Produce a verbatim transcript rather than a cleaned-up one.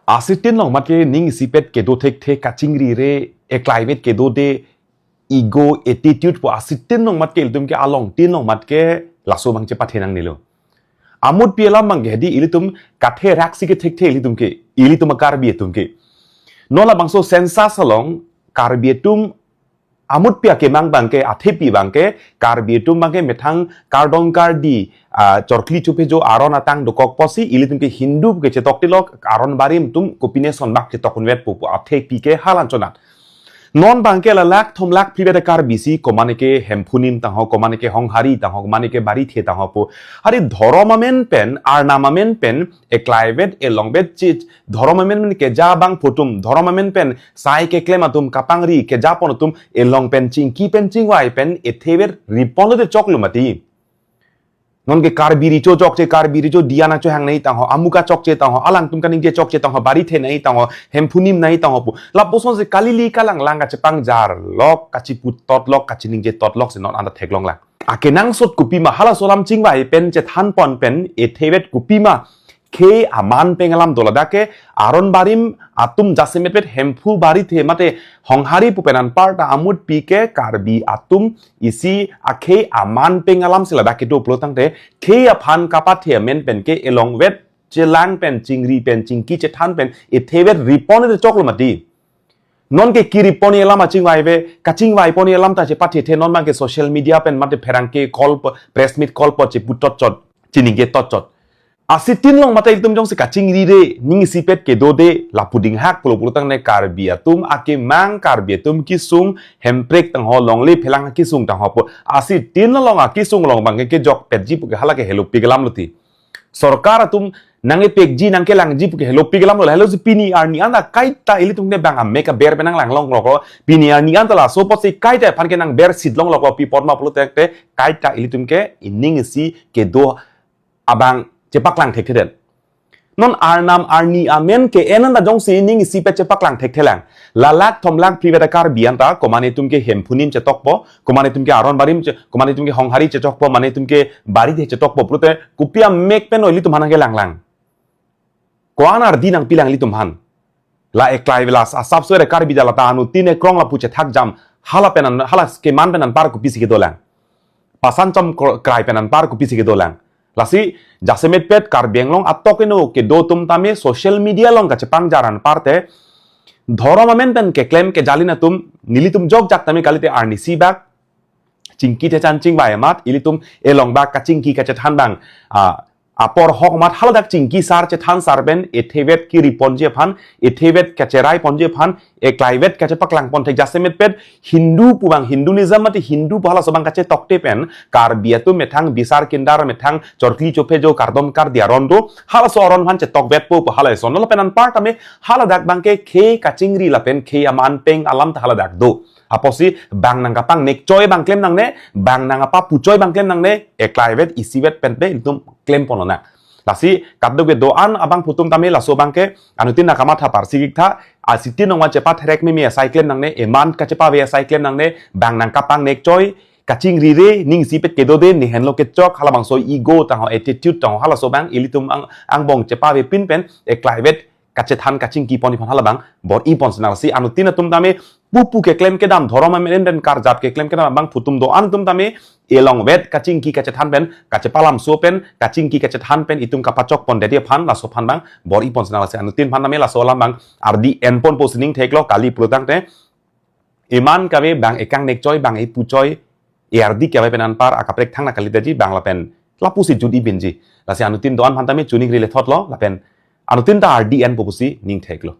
Asitin long mat ke ning isipet kedo thekthe, kachingrire, eklaivet kedo de, ego, attitude pu asitin long mat ke ilitum ke alongtin long mat ke laso abang chepathe nangnelo. Amutpi alam abang ke hedi ilitum kathe raksi ke thekthe ilitum ke, ilitum a-Karbi atum ke. Non labangso census along Karbi atum amutpi akemang abang ke, athepi abang ke, Karbi atum abang ke methang kardom kardi, ah, chorkli chophejo aron atang dokok pusi ilitum ke Hindu ke chetok tilok, aron barim atum kopine son bak chetok unvet pu pu athepi ke hala anchot nat. Non abang ke la lakh thom lakh phli vet a-Karbi si, komane ke Hemphu Nim tangho, komane ke Honghari tangho, komane ke Barithe tangho pu. Hari dhorom amen pen, arnam amen pen, eklaivet, elongvet chit, dhorom amen pen keja abangphu atum, dhorom amen pen sai keklem atum, kapangri kejapon atum, elong pen chingki pen chingvai pen, ethevet ripon lote choklo mati. Non ke Karbi Recho chokche, Karbi Recho Diana chohang nei tangho, Amuka chokche tangho, alangtum kaningje chokche tangho, Barithe nei tangho, Hemphu Nim nei tangho pu. Lapuson si kalili kalanglang kachepangjar lok, kachipu tot lok, kachiningje tot lok si non anta theklong lang. Akenangsot kopima halaso alam chingvai pen chethanpon pen, ethevet kopima khei aman peng alam do ladak ke, aron barim atum jasemetvet Hemphu, Barithe mate Honghari pu pen anparta amutpi ke Karbi atum isi akhei aman peng alam si ladak kedo pulo tangte, khei aphan kapathe amen pen ke elongvet chelang pen, chingri pen, chingki chethan pen, ethevet ripon te choklo mati. Non ke kiripon alam achingvaive, kachingvaipon alam ta chepathethe, non abang ke social media pen mate pherangke call po, press meet call po chepu tot chot, chiningje tot chot. Asitin long mate ilitum jongsi kachingrire, ning isipet kedo de, lapu dinghak pulo pulo tang ne Karbi atum akemang, Karbi atum kesung, Hemprek tangho, longle phelang kesung tangho pu. Asitin long akesung along abang ke kejokpetji pu ke hala ke helopi ke alam lo ti. Sorkar atum nangkepekji, nangkelangji pu ke helopi ke alam lo, helo si pini arni anta kaita ilitum ne bang amek aber pen nanglang longloklo, pini arni anta laso apotsi kaita aphan ke nangber sit longloklo, pi apot ma pulo tangte kaita ilitum ke ining isi kedo abang chepaklang thekthedet. Non arnam arni amen ke-en anta jongsi ning isipet chepaklang thekthelang. La lakh thom lakh phli vet a-Karbi anta, komane atum ke Hemphu Nim chetokpo, komane atum ke aron barim che, komane atum ke Honghari chetokpo, mane atum ke Barithe chetokpo pulote, kopi amek pen ilitum aphan nangkelanglang? Ko-an ardi nangpilang ilitum aphan? La eklaivet la asapso ere Karbi jala ta anuttin ekrong lapu chethak jam, hala pen an, hala keman pen anpar kopisi kedolang? Pasan chom kro-, krai pen anpar kopisi kedolang? Lasi jasemetpet Karbi Anglong atok eno kedo atum tame social media along kachepangjar anparte, dhorom amen pen keklem kejalin atum nelitum jokjak tame kalite arnisi bak chingki chechan chingvai amat, ilitum elong bak kachingki kachethan abang, ah, apor ahok amat haladak chingki sar chethan sar pen ethevet kiriponji aphan, ethevet kacheraiponji aphan, eklaivet kachepaklangpon thek jasemetpet Hindu pu abang, Hinduism mate Hindu pu halaso abang kachetokte pen Karbi atum methang bisar kindar, methang chorkli chophejo kardom kardi aron do, halaso aron aphan chetokvetpo pu hala eson. Lapen anpar tame haladak abang ke khei kachingri lapen khei aman peng alam ta haladak do. Apotsi bang nangkapangnek choi abang klem nangne, bang nangkapapu choi abang klem nangne, eklaivet isivet pen pe ilitum klempon lonang. Lasi kadokave do-an abangphu atum tame laso abang ke anuttin nangkamatha parsi giktha, asitin nangvan chepatherek meme asai klem nangne, eman kachepave asai klem nangne, bang nangkapangnek choi, kachingrire, ning isipet kedo de, ne henlo kechok, halabangso ego tangho, attitude tangho, halaso abang ilitum ang, angbong chepavepin pen, eklaivet kachethan kachingkipon iphan halabang bor-ipon si nang. Lasi anuttin atum tame pupu keklem kedam dhorom amen pen karjap keklem kedam abangphu atum do-an atum tame elongvet kachingki kachethan pen, kachepalamso pen, kachingki kachethan pen itum kapachokpondetji aphan, laso aphan abang bor-ipon si nang. Lasi anuttin aphan tame laso alam abang ardi enponpo si ning theklo, kali pulo tangte iman kave bang ekangnek choi, bang epu choi, e ardi kave pen anpar akaprek thang na kaliteji bang lapen lapusi jut-i binji. Lasi anuttin do-an aphan tame chuning rile thotlo, lapen anuttin ta ardi enpo pusi ning theklo.